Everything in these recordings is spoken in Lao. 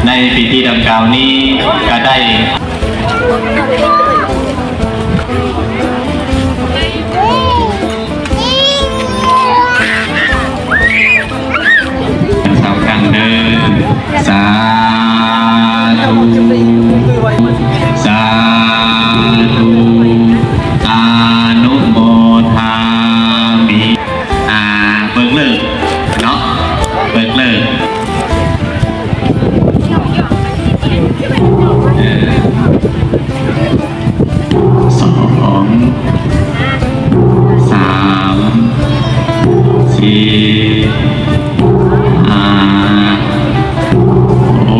ໃນພິທີດັ່ງກ່າວນີ້ກະໄດ້ ສຳຄັນເດີ ສາທຸ ສາທຸ ອະນຸໂມທາມິ ອ່າ ເບີກເລີກເນາະ ເບີກເລີກ ເອີ ສອງ ສາມ ສີ່ ຫ້າ ຫົ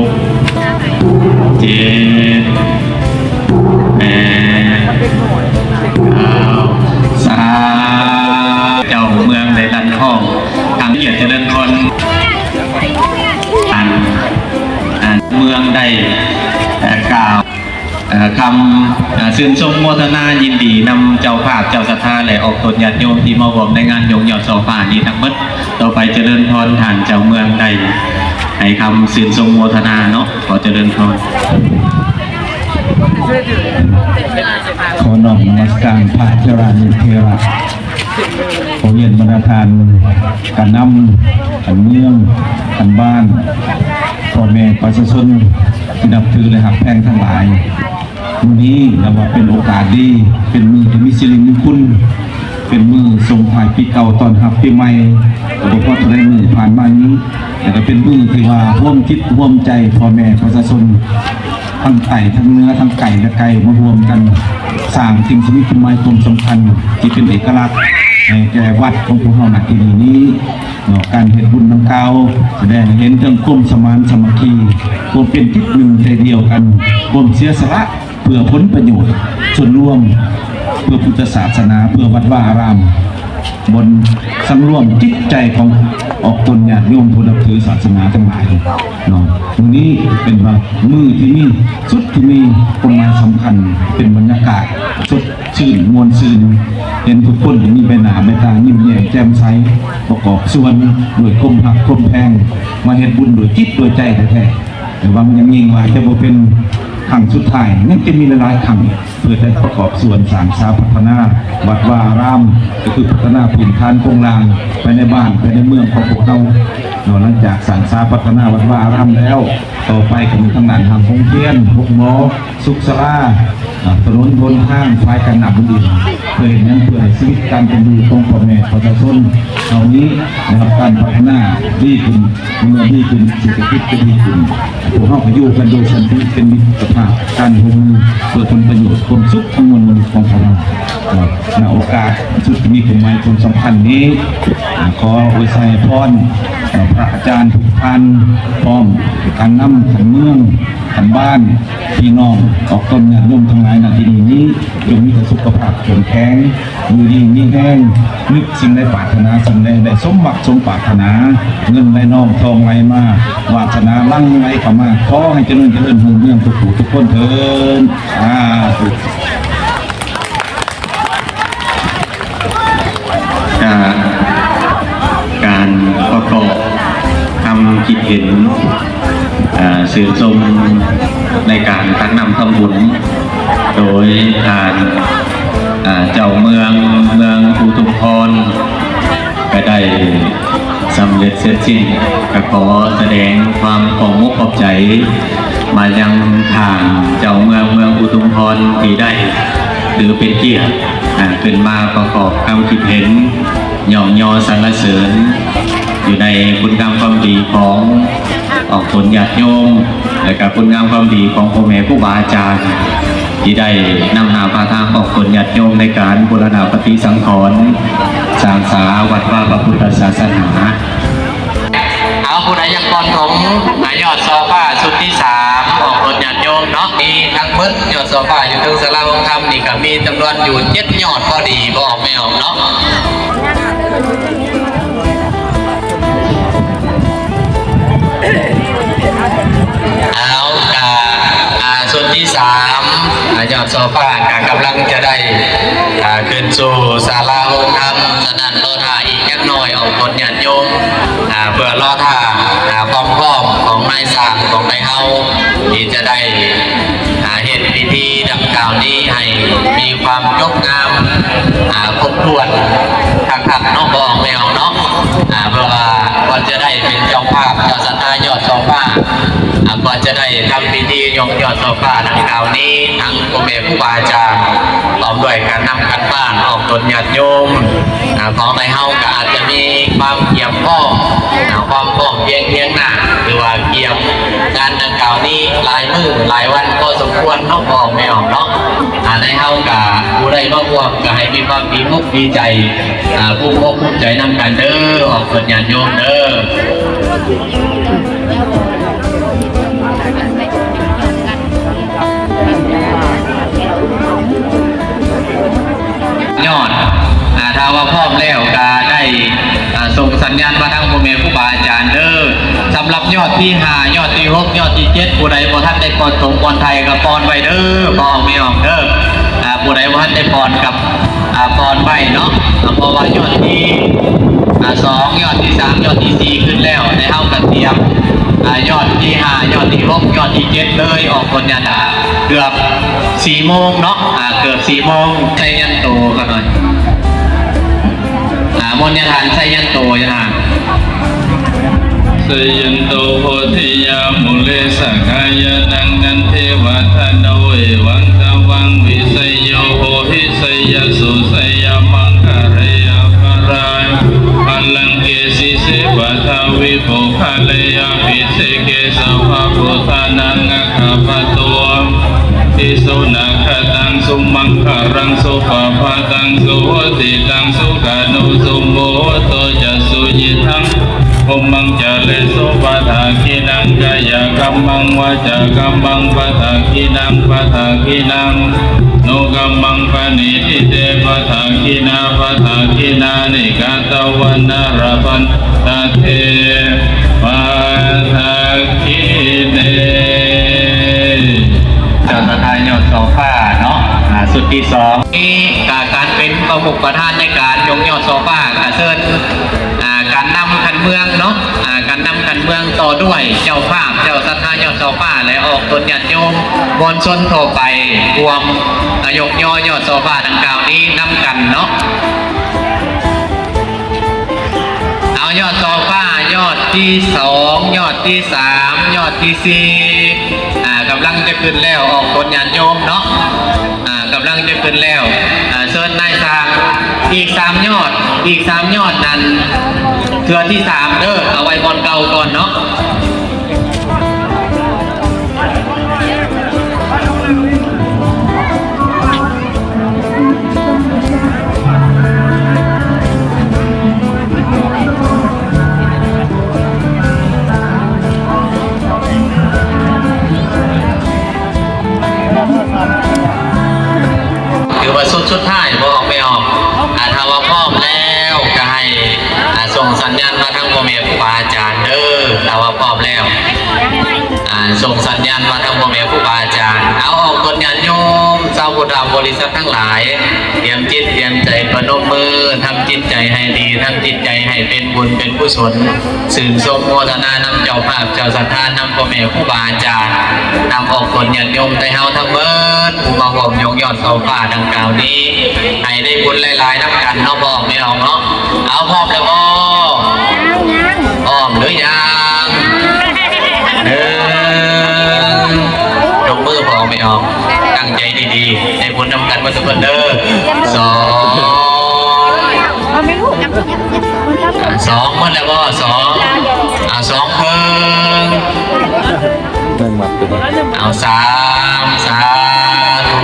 ກ ເຈັດ ແປດ ເກົ້າ ສາ ເຈົ້າເມືອງໄດ້ລັນຮ້ອງ ທາງລະອຽດຈະເລີນພອນ ອັນ ອັນເມືອງໄດ້ ເອີ ກ່າວ ເອີ ຄຳ ເອີ ຊື່ນຊົມໂມທະນາຍິນດີນຳເຈົ້າພາບເຈົ້າສັດທາ ແລະ ອອກຕົນຍາດໂຍມທີ່ມາຮ່ວມໃນງານຍົກຍອດຊໍ່ຟ້ານີ້ທັງໝົດ. ຕໍ່ໄປຈະເລີນພອນ ທ່ານເຈົ້າເມືອງໄດ້ໃຫ້ຄຳຊື່ນຊົມໂມທະນາເນາະ. ຂໍຈະເລີນພອນ. ຂໍນ້ອມນະມັດສະການພະເຖລະນຸເຖລະ ຂໍຮຽນບັນດາທ່ານການນຳ ທ່ານເມືອງ ທ່ານບ້ານ ພໍ່ແມ່ປະຊາຊົນທີ່ນັບຖື ແລະ ຮັກແພງທັງຫຼາຍ. ມື້ນີ້ນັບວ່າເປັນໂອກາດດີ ເປັນມື້ທີ່ມີສິລິມຸງຄຸນ ເປັນມື້ສົ່ງທ້າຍປີເກົ່າຕ້ອນຮັບປີໃໝ່ ກໍບໍ່ພໍເທົ່າໃດມື້ຜ່ານມານີ້ ແລ້ວກໍເປັນມື້ທີ່ວ່າຮວມຈິດຮວມໃຈພໍ່ແມ່ປະຊາຊົນ ທັງໃຕ້ທັງເໜືອ ທັງໃກ້ແລະໄກ ມາຮ່ວມກັນສ້າງສິ່ງທີ່ມີຄວາມໝາຍຄວາມສຳຄັນ ທີ່ເປັນເອກະລັກໃຫ້ແກ່ວັດຂອງພວກເຮົາ ນະ ທີ່ນີ້ນີ້ເນາະ. ການເຮັດບຸນດັ່ງກ່າວ ສະແດງໃຫ້ເຫັນເຖິງຄວາມສະໝານສາມັກຄີ ຄວາມເປັນຈິດໜຶ່ງໃຈດຽວກັນ ຄວາມເສຍສະຫຼະ ເພື່ອຜົນປະໂຫຍດສ່ວນລວມ ເພື່ອພຸດທະສາສະໜາ ເພື່ອວັດວາອາຣາມ ບ່ອນສັງລວມຈິດໃຈຂອງອອກຕົນຍາດໂຍມຜູ້ນັບຖືສາສະໜາທັງຫຼາຍເນາະ. ມື້ນີ້ເປັນວ່າມື້ທີ່ມີ ສຸດທີ່ມີຄວາມໝາຍສຳຄັນ ເປັນບັນຍາກາດສົດຊື່ນມ່ວນຊື່ນ ເຫັນທຸກຄົນທີ່ມີໃບໜ້າໃບຕາຍິ້ມແຍ້ມແຈ່ມໃສ ປະກອບສ່ວນດ້ວຍຄວາມຮັກຄວາມແພງ ມາເຮັດບຸນດ້ວຍຈິດດ້ວຍໃຈແທ້ໆ. ແຕ່ຫວັງຢ່າງຍິ່ງວ່າຈະບໍ່ເປັນຄັ້ງສຸດທ້າຍ ຍັງຈະມີຫຼາຍໆຄັ້ງ ເພື່ອໄດ້ປະກອບສ່ວນສ້າງສາພັດທະນາວັດວາອາຣາມ ກໍຄືພັດທະນາພື້ນຖານໂຄງລ່າງ ພາຍໃນບ້ານ ພາຍໃນເມືອງຂອງພວກເຮົາເນາະ. ຫຼັງຈາກສ້າງສາພັດທະນາວັດວາອາຣາມແລ້ວ ຕໍ່ໄປກໍມີທາງດ້ານຫ້ອງໂຮງຮຽນ, ໂຮງໝໍ, ສຸກສາລາ, ອາ ຖະໜົນຫົນທາງ, ຝາຍກັນນ້ຳອື່ນໆ ເພື່ອເຮັດຫຍັງ? ເພື່ອໃຫ້ຊີວິດການເປັນຢູ່ຂອງພໍ່ແມ່ປະຊາຊົນເຮົານີ້ໄດ້ຮັບການພັດທະນາດີຂຶ້ນ. ເມື່ອດີຂຶ້ນ ເສດຖະກິດກໍດີຂຶ້ນ. ພວກເຮົາກໍຢູ່ກັນໂດຍສັນຕິ ເປັນມິດຕະພາບ ການຮ່ວມມືເພື່ອຜົນປະໂຫຍດ ຄວາມສຸກ ຄວາມມ່ວນຂອງພວກເຮົາ. ເອີ ໃນໂອກາດສຸດທີ່ມີຄວາມໝາຍຄວາມສຳຄັນນີ້ ຂໍອວຍໄຊພອນ ເອີ ພະອາຈານທຸກທ່ານ ພ້ອມທ່ານນຳ ທ່ານເມືອງ ທ່ານບ້ານ ພີ່ນ້ອງອອກຕົນຍາດໂຍມທັງຫຼາຍ ນະທີ່ນີ້ນີ້ ຈົ່ງມີແຕ່ສຸຂະພາບເຂັ້ມແຂງ ຢູ່ດີມີແຮງ ນຶກສິ່ງໃດປາດຖະໜາສິ່ງໃດ ໄດ້ສົມຫວັງສົມປາດຖະໜາ ເງິນໄຫຼນອງທອງໄຫຼມາ ວາດສະໜາຫຼັ່ງໄຫຼເຂົ້າມາ. ຂໍໃຫ້ຈະເລີນ ຈະເລີນຮຸ່ງເຮືອງທຸກຜູ້ທຸກຄົນເທີ້ນ ສາທຸ. ກະການປະກອບຄຳຄິດເຫັນ ເອີ ຊື່ນຊົມໃນການຕັກນ້ຳທຳບຸນ ໂດຍທ່ານ ເອີ ເຈົ້າເມືອງ ເມືອງອຸທຸມພອນ ກະໄດ້ສຳເລັດເສັດສິ້ນ. ກະຂໍສະແດງຄວາມຂອບອົກຂອບໃຈມາຍັງທ່ານເຈົ້າເມືອງ ເມືອງອຸທຸມພອນ ທີ່ໄດ້ຖືເປັນກຽດ ອ່າ ຂຶ້ນມາປະກອບຄຳຄິດເຫັນ ຍ້ອງຍໍສັນລະເສີນ ຢູ່ໃນຄຸນງາມຄວາມດີຂອງອອກຕົນຍາດໂຍມ ແລະກະຄຸນງາມຄວາມດີຂອງພໍ່ແມ່ຄູບາອາຈານ ທີ່ໄດ້ນຳໜ້າພາທາງອອກຕົນຍາດໂຍມ ໃນການບູລະນະປະຕິສັງຂອນ ສ້າງສາວັດວາພະພຸດທະສາສະໜາ. ເອົາ ຜູ້ໃດຢາກປ່ອນຖົງ ອາ ຍອດຊໍ່ຟ້າຊຸດທີສາມ ອອກຕົນຍາດໂຍມເນາະ ມີທັງໝົດ ຍອດຊໍ່ຟ້າຢູ່ເທິງສາລາໂຮງທຳນີ້ ກະມີຈຳນວນຢູ່ເຈັດຍອດພໍດີ ບໍ່ອອກແມ່ອອກເນາະ. ເອົາ ກະ ອາ ຊຸດທີສາມ ອາ ຍອດຊໍ່ຟ້າ ກະກຳລັງຈະໄດ້ ອາ ຂຶ້ນສູ່ສາລາໂຮງທຳ. ສະນັ້ນ ລໍຖ້າອີກຈັກໜ້ອຍ ອອກຕົນຍາດໂຍມ ອາ ເພື່ອລໍຖ້າ ອາ ຄວາມ ໝາຍສາມຂອງໄທເຮົາ ທີ່ຈະໄດ້ ອ່າ ເຮັດພິທີດັ່ງກ່າວນີ້ໃຫ້ມີຄວາມຈົບງາມ ອ່າ ຄົບຖ້ວນຄັກໆເນາະ ພໍ່ອອກແມ່ອອກເນາະ. ອ່າ ເພື່ອວ່າກ່ອນຈະໄດ້ເປັນເຈົ້າພາບ ເຈົ້າສັດທາຍອດຊອກຟ້າ ອ່າ ກ່ອນຈະໄດ້ທຳພິທີຍົກຍອດຊອກຟ້າດັ່ງກ່າວນີ້ ທັງພໍ່ແມ່ຄູບາອາຈານ ພ້ອມດ້ວຍການນຳກັນບ້ານ ອອກຕົນຍາດໂຍມ ອ່າ ຂອງໄທເຮົາກໍອາດຈະມີຄວາມກຽມພ້ອມ ອ່າ ຄວາມພ້ອມພຽງພຽງໜ້າ ຫຼືວ່າກຽມງານດັ່ງກ່າວນີ້ຫຼາຍມື້ຫຼາຍວັນພໍສົມຄວນເນາະ ພໍ່ອອກແມ່ອອກເນາະ. ອ່າ ໃນເຮົາກໍຜູ້ໃດມາຮ່ວມກໍໃຫ້ມີຄວາມດີອົກດີໃຈ ອ່າ ພູມອົກພູມໃຈນຳກັນເດີ ອອກຕົນຍາດໂຍມເດີ. ຍອດ ອ່າ ຖ້າວ່າພ້ອມແລ້ວກໍໄດ້ ອ່າ ສົ່ງສັນຍານມາທາງພໍ່ແມ່ຄູບາອາຈານເດີ. ສຳລັບຍອດທີຫ້າ ຍອດທີຫົກ ຍອດທີເຈັດ ຜູ້ໃດບໍ່ທັນໄດ້ຜ່ອນຖົງຜ່ອນໄຖ່ກໍຜ່ອນໄວ້ເດີ ພໍ່ອອກແມ່ອອກເດີ. ອ່າ ຜູ້ໃດບໍ່ທັນໄດ້ຜ່ອນກໍ ອ່າ ຜ່ອນໄວ້ເນາະ ເພາະວ່າຍອດທີ ອ່າ ສອງ ຍອດທີສາມ ຍອດທີສີ່ຂຶ້ນແລ້ວ ແຕ່ເຮົາກໍຕຽມ ອ່າ ຍອດທີຫ້າ ຍອດທີຫົກ ຍອດທີເຈັດເລີຍ ອອກຕົນຍາດ ເກືອບສີ່ໂມງເນາະ ອ່າ ເກືອບສີ່ໂມງ ໄຊຍັນໂຕຂະໜ້ອຍ ອ່າ ມົນຍະຖານໄຊຍັນໂຕຍະນາ. Sayanto bodhiyā mūle sakyānaṃ nandivaḍḍhano, evaṃ tvaṃ vijayo hohi jayassu jayamaṅgale, aparājitapallaṅke sīse paṭhavipokkhare, abhiseke sabbabuddhānaṃ aggappatto pātisetthiṃ. Sunakkhattaṃ sumaṅgalaṃ supabhātaṃ suhuṭṭhitaṃ, sukhaṇo sumuhutto ca suyiṭṭhaṃ brahmacārisu, padakkhiṇaṃ kāyakammaṃ vācākammaṃ padakkhiṇaṃ, padakkhiṇaṃ manokammaṃ paṇidhī te padakkhiṇā, padakkhiṇāni katvāna labhantatthe padakkhiṇe. ເຈົ້າສັດທາຍອດຊອກຟ້າເນາະ ອ່າ ຊຸດທີສອງ ນີ້ກະການເປັນປະມຸກປະທານໃນການຍົກຍອດຊອກຟ້າ ກະເຊີນ ອ່າ ການນຳຂັ້ນເມືອງເນາະ ອ່າ ການນຳຂັ້ນເມືອງ ຕໍ່ດ້ວຍເຈົ້າພາບ ເຈົ້າສັດທາຍອດຊອກຟ້າ ແລະ ອອກຕົນຍາດໂຍມມວນຊົນທົ່ວໄປ ຮ່ວມ ອ່າ ຍົກຍໍຍອດຊອກຟ້າດັ່ງກ່າວນີ້ນຳກັນເນາະ. ເອົາ ຍອດຊອກຟ້າ ຍອດທີສອງ ຍອດທີສາມ ຍອດທີສີ່ ອ່າ ກຳລັງຈະຂຶ້ນແລ້ວ ອອກຕົນຍາດໂຍມເນາະ ອ່າ ກຳລັງຈະຂຶ້ນແລ້ວ ອ່າ ເຊີນນາຍຊ່າງ ອີກສາມຍອດ ອີກສາມຍອດນັ້ນ ເທື່ອທີສາມເດີ ເອົາໄວ້ບ່ອນເກົ່າກ່ອນເນາະ. ຖືວ່າຊຸດສຸດທ້າຍ ບໍ່ອອກໄປອອກ ອ່າ ຖ້າວ່າພ້ອມແລ້ວ ກໍໃຫ້ ອ່າ ສົ່ງສັນຍານມາທາງພໍ່ແມ່ຄູບາອາຈານເດີ ຖ້າວ່າພ້ອມແລ້ວ ອ່າ ສົ່ງສັນຍານມາທາງພໍ່ແມ່ຄູບາອາຈານ. ເອົາ ອອກຕົນຍາດໂຍມ ຊາວພຸດທະບໍລິສັດທັງຫຼາຍ ຕຽມຈິດຕຽມໃຈ ປະນົມມື ທຳຈິດໃຈໃຫ້ດີ ທຳຈິດໃຈໃຫ້ເປັນບຸນເປັນກຸສົນ ຊື່ນຊົມໂມທະນານຳເຈົ້າພາບ ເຈົ້າສັດທາ ນຳພໍ່ແມ່ຄູບາອາຈານ ນຳອອກຕົນຍາດໂຍມໄທເຮົາທັງເບິດ ຜູ້ມາຮ່ວມຍົກຍອດຊອກຟ້າດັ່ງກ່າວນີ້ ໃຫ້ໄດ້ບຸນຫຼາຍໆນຳກັນເນາະ ພໍ່ແມ່ອອກເນາະ. ເອົາ ພ້ອມແລ້ວບໍ່? ພ້ອມຫຼືຍັງ? ໜຶ່ງ ຍົກມືພໍ່ແມ່ອອກ ຕັ້ງໃຈດີໆ ໄດ້ບຸນນຳກັນໝົດທຸກຄົນເດີ. ສອງ ສອງ ໝົດແລ້ວບໍ່? ສອງ ອ່າ ສອງເຄິ່ງ ເອົາ ສາມ ສາທຸ.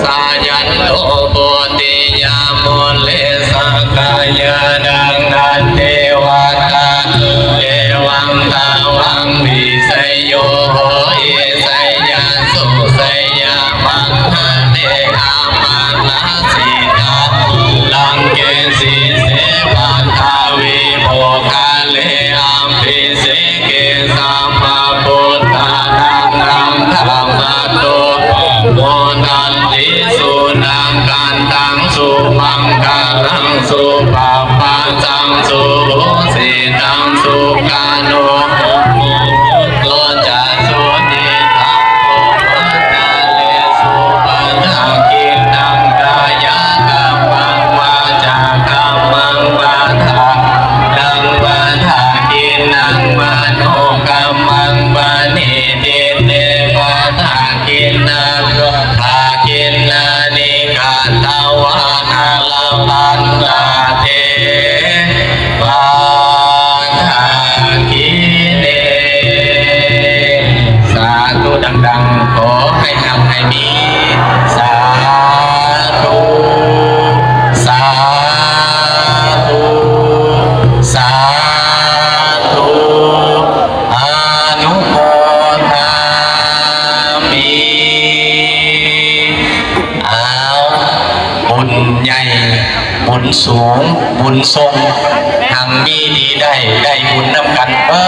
Sayanto bodhiyā mūle sakyānaṃ nandivaḍḍhano, evaṃ tvaṃ vijayo hohi jayassu jayamaṅgale, aparājitapallaṅke sīse paṭhavipokkhare, abhiseke sabbabuddhānaṃ aggappatto pamodati. Sunakkhattaṃ sumaṅgalaṃ supabhātaṃ suhuṭṭhitaṃ, sukhaṇo ดังๆ ขอให้ฮักให้มี สาธุ สาธุ สาธุ อนุโมทามิ เอา บุญใหญ่ บุญสูง บุญส่ง ทั้งมีดีได้ ได้บุญนำกันเบิ